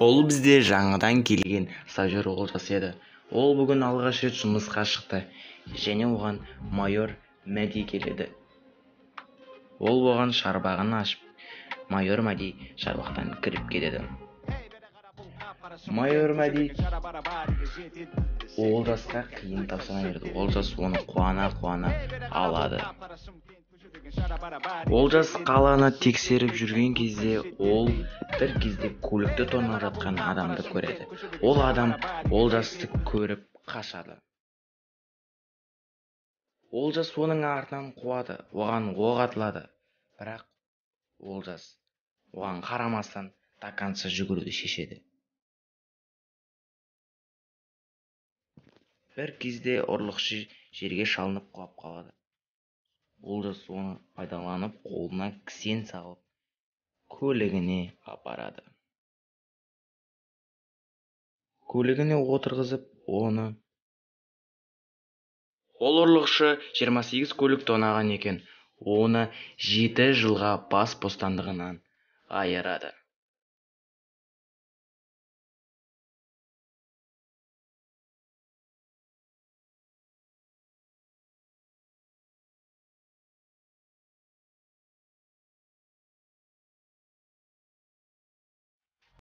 Бұл бізде жаңадан келген стажер Олжас еді. Ол бүгін алғаш рет жұмысқа шықты және оған майор Мәди келеді. Ол оған шарбағын ашып, майор Мәди шарбақтан кіріп кетеді. Майор Мәди Олжасқа қиын тапсырма берді. Олжас оны қуана-қуана алады. Олжас қаланы тексеріп жүрген кезде ол бір кезде көлікті тонап жатқан адамды көреді. Ол адам Олжасты көріп қашады. Олжас оның артынан қуады, оған оқ атылады. Бірақ Олжас оған қарамастан до конца жүгіруді шешеді. Бір кезде ұрлықшы жерге шалынып құлап қалады. Олжас оны пайдаланып, қолына кісен салып, көлігіне апарады. Көлігіне отырғызып, оны. Ол ұрлықшы 28 көлік тонаған екен. Оны 7 жылға бас бостандығынан айырады.